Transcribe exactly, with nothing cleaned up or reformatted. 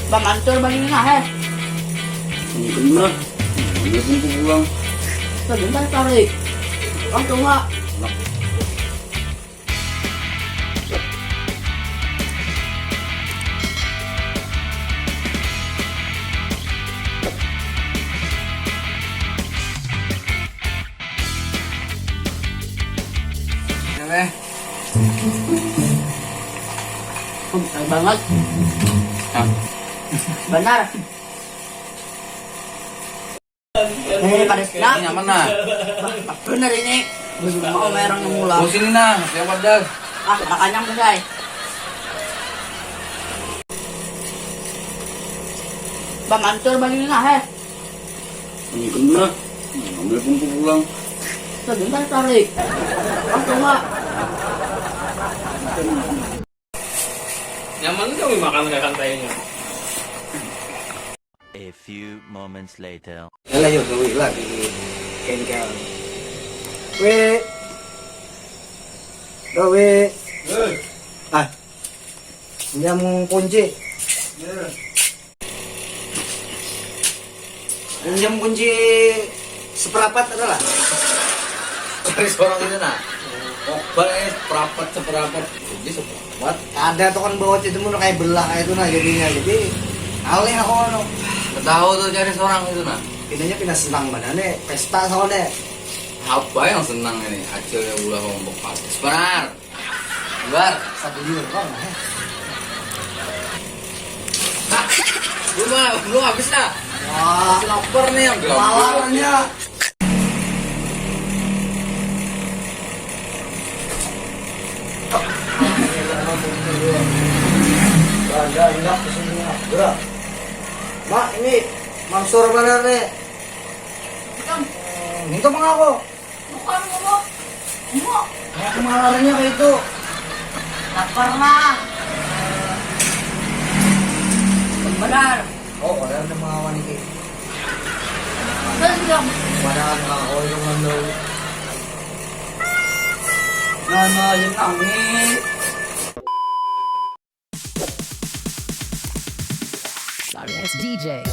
Bang Mansur balik nah, heh. Ini kena. Ini pun pulang. Sebentar tarik. Kan cuma. Oke. Hmm, banget. Benar. Eh, padas lah. Ini nyaman nah. Bener ini. Mau merah yang mula. Oh, sini nah, yang padas. Ah, ada kanyang tuh, say. Bang Mansur balik nah, heh. Ini kena. Ambil pun pulang. Sebentar tarik. Kan cuma. Nyaman tuh makan kakak kayaknya. A few moments later. Yalah yuk gawe lah di bengkel. Wi. Gawe. Ah. Pinjam kunci. Pinjam kunci seperapat adalah. Cari seorang itu nah. Mobile ini seperapat seperapat. Kunci seperapat. Ada tuh kan bawa itu mun kayak belah kayak itu nah jadinya. Jadi alih aku anu. Tahu tuh cari seorang itu nah. Pinanya pindah senang badan deh, pesta soalnya. Apa yang senang ini? Hasilnya ulah kelompok patis. Benar. Keluar. Satu liur bang. Belum belum habis lah. Wah, Lapar nih yang gelap. malamnya. Anda hendak kesini gerak. Mak, ini Mansur benar nih. Minta mengaku. Bukan ngomong. Ngomong. Aku malarnya kayak itu. Lapar lah. Benar. Oh, orang udah mengawan ini. Terus dong. Padahal nggak, oh itu ngambil. Nah, nah, yang kami. Sorry, it's D J.